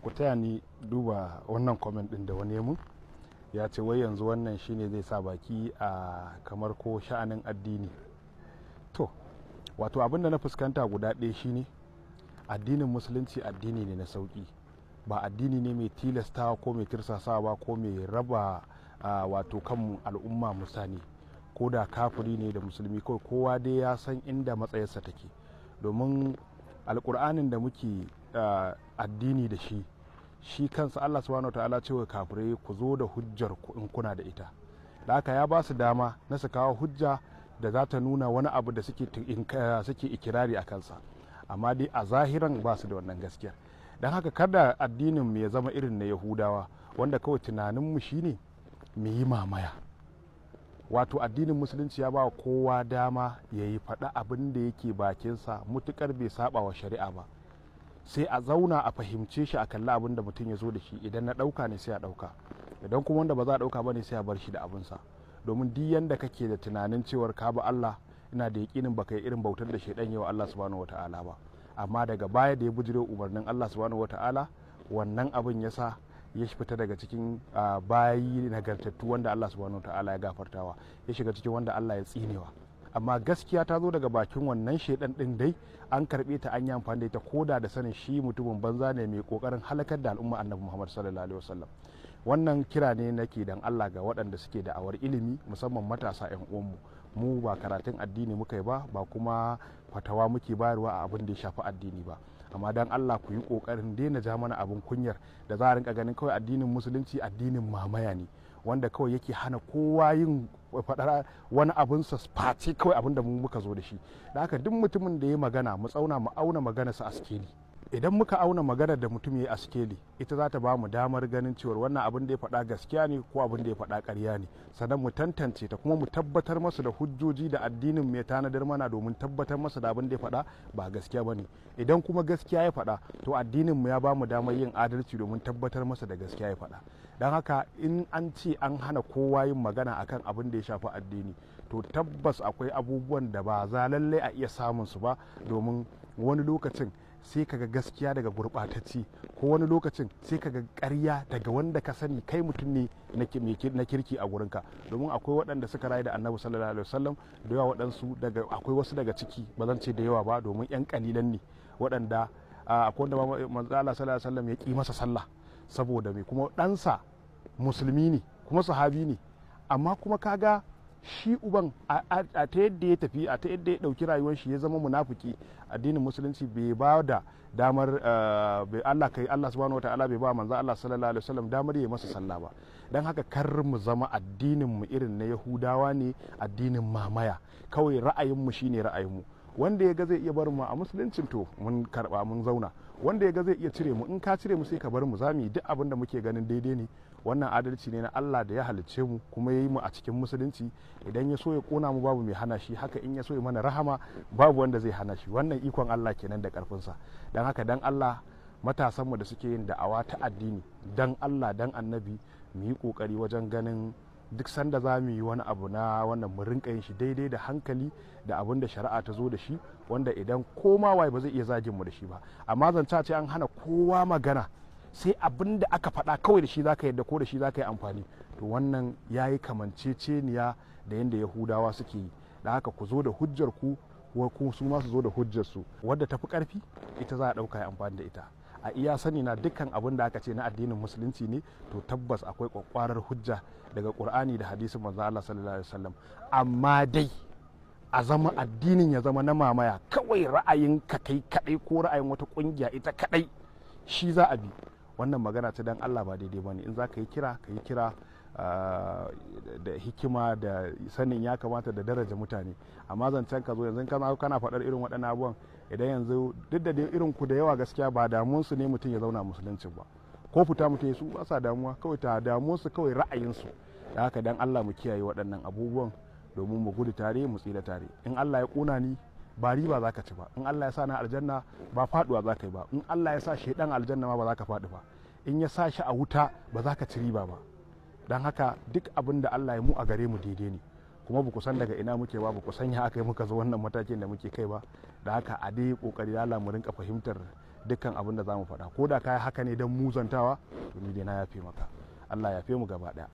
Ku taya ni duba wannan comment din da wani ya mun. Ya ce wai yanzu wannan shine zai sa baki a kamar ko sha'anin addini. To, wato abin da na fuskanta guda ɗaya shine addinin Musulunci addini ne na sauƙi, ba addini ne mai tilastawa ko mai tirsasawa ko mai raba wato kan al'umma musani ko da kafiri ne da musulmi, kawai kowa dai ya san inda matsayarsa take. Domin Alƙur'anin da muke addini da shi, shi kansa Allah Subhanahu Ta'ala cewa kafirai, "Ku zo da hujjar ku in kuna da ita." Da haka ya ba su dama na su kawo hujja da za ta nuna wani abu da suke ikirari a kansa, amma dai a zahiran ba su da wannan gaskiyar. Don haka kada addinin mu ya zama irin na Yahudawa, wanda kawai tunaninmu shine mu yi mamaya. Wato addinin Musulunci ya ba kowa dama ya yi faɗa abin da yake bakinsa, mutukar bai saba wa shari'a ba. Sai a zauna a fahimce shi, a kalli abin da mutum ya zo da shi. Idan na ɗauka ne, sai a ɗauka. Idan kuma wanda ba za a ɗauka ba ne, sai a bar shi da abinsa. Domin duk yanda kake da tunanin cewar ka bi Allah, ina da yaƙinin baka yi irin bautar da shaidan yau Allah Subhanahu Wata'ala ba. Amma daga baya da ya bujire umarnin Allah Subhanahu Wata'ala, wannan abin ya sa ya fita daga cikin bayi nagartattu wanda Allah Subhanahu Wata'ala ya gafartawa, ya shiga cikin wanda Allah ya tsinewa. Amma gaskiya ta zo daga bakin wannan shaidan din, dai an karbe ta, an yi amfani da ita, koda da sanin shi mutumin banza ne mai kokarin halakar da al'umma Annabi Muhammad Sallallahu Alaihi Wasallam. Wannan kira ne nake dan Allah ga waɗanda suke da awar ilimi, musamman matasa 'yan uwanmu. Mu ba karatun addini muka yi ba, ba kuma fatawa muke bayarwa a abin da ya shafi addini ba, amma dan Allah ku yi kokarin daina ja mana abin kunyar da za a rinka ganin kawai addinin Musulunci addinin mamaya ne, wanda kawai yake hana kowa yin faɗar wani abin sa face kawai abin da mu muka zo da shi. Da haka duk mutumin da ya magana, mu tsauna mu auna maganarsa a sikeli. Idan muka auna maganar da mutum ya yi a sikeli, ita za ta ba mu damar ganin cewar wannan abin da ya faɗa gaskiya ne ko abin da ya faɗa ƙarya ne. Sannan mu tantance ta, kuma mu tabbatar masa da hujjoji da addinin mai tanadar mana domin tabbatar masa da abin da ya faɗa ba gaskiya ba ne. Idan kuma gaskiya ya faɗa, to addinin mu ya ba mu damar yin adalci domin tabbatar masa da gaskiya ya faɗa. Don haka in an ce an hana kowa yin magana akan abin da ya shafi addini, to tabbas akwai abubuwan da ba za lallai a iya samun su ba, domin wani lokacin sai kaga gaskiya daga gurɓatacce, ko wani lokacin sai kaga ƙarya daga wanda ka sani kai mutum ne na kirki a gurinka. Domin akwai waɗanda suka rayu da Annabi Sallallahu Alaihi Wasallam da yawa, waɗansu daga akwai wasu daga ciki, ba zan ce da yawa ba, domin yan kalilan ne waɗanda akwai wanda Manzo Allah Sallallahu Alaihi Wasallam ya ƙi masa sallah saboda me? Kuma ɗansa musulmi ne kuma sahabi ne, amma kuma kaga shi uban a ta yadda ya tafi, a ta yadda ya dauki rayuwar shi, ya zama munafiki. Addinin Musulunci bai ba da damar Allah kai Allah Subhanahu Wataala bai ba Manzo Allah Sallallahu Alaihi Wasallam damar ya masa sallah ba. Dan haka kar mu zama addinin mu irin na Yahudawa ne, addinin mamaya, kawai ra'ayin mu shine ra'ayin mu. Wanda ya ga zai iya barin mu a Musuluncin, to mun karba mun zauna. Wanda ya ga zai iya cire mu, in ka cire mu sai ka bar mu, zamu yi duk abin da muke ganin daidai ne. Wannan adalci ne na Allah da ya halicce mu kuma ya yi mu a cikin Musulunci. Idan ya so ya kona mu, babu mai hana shi. Haka in ya so ya mana rahama, babu wanda zai hana shi. Wannan ikon Allah kenan da karfinsa. Dan haka dan Allah, matasanmu da suke yin da'awa ta addini, dan Allah dan Annabi, mu yi kokari wajen ganin duk sanda za mu yi wani abu na wannan, mu rinka yin shi daidai da hankali da abin da shari'a ta zo da shi, wanda idan koma waye ba zai iya zagin mu da shi ba. Amma zance ce an hana kowa magana, sai abin da aka faɗa kawai da shi zaka yadda ko da shi zaka yi amfani, to wannan ya yi kamanceceniya da yadda Yahudawa suke yi. Da haka ku zo da hujjar ku, ko su ma su zo da hujjar su, wadda tafi karfi ita za a ɗauka ya amfani da ita. A iya sani na, dukkan abin da aka ce na addinin Musulunci ne, to tabbas akwai kwakwarar hujja daga Qur'ani da hadisin Manzo Allah Sallallahu Alaihi Wasallam. Amma dai a zama addinin ya zama na mamaya, kawai ra'ayin ka kai kadai ko ra'ayin wata kungiya ita kadai shi za a bi, wannan magana ta dan Allah ba daidai bane. In za ka yi kira, ka yi kira da hikima da sanin ya kamata da daraja mutane. Amma zancen ka zo yanzu kana faɗar irin waɗannan abubuwan, idan yanzu duk da irin ku da yawa, gaskiya ba damuwansu ne mutum ya zauna Musulunci ba ko fita mutum ya, su ba sa damuwa. Kawai ta damuwarsu kawai ra'ayinsu. Da haka dan Allah mu kiyaye waɗannan abubuwan domin mu gudu tare mu tsira tare. In Allah ya ƙona ni, ba riba za ka ci ba. In Allah ya sa na aljanna, ba faduwa za ka yi ba. In Allah ya sa shaidan aljanna ma, ba za ka faɗi ba. In ya sa shi a wuta, ba za ka ci riba ba. Don haka duk abin da Allah ya mu a gare mu daidai ne. Kuma ba ku san daga ina muke ba, ba ku san ya aka yi muka zo wannan matakin da muke kai ba. Da haka a dai kokari Allah mu rinka fahimtar. Dukkan abin da za mu faɗa, ko da ka yi haka ne don muzantawa, to ni dai na yafe maka. Allah ya yafe mu gaba ɗaya.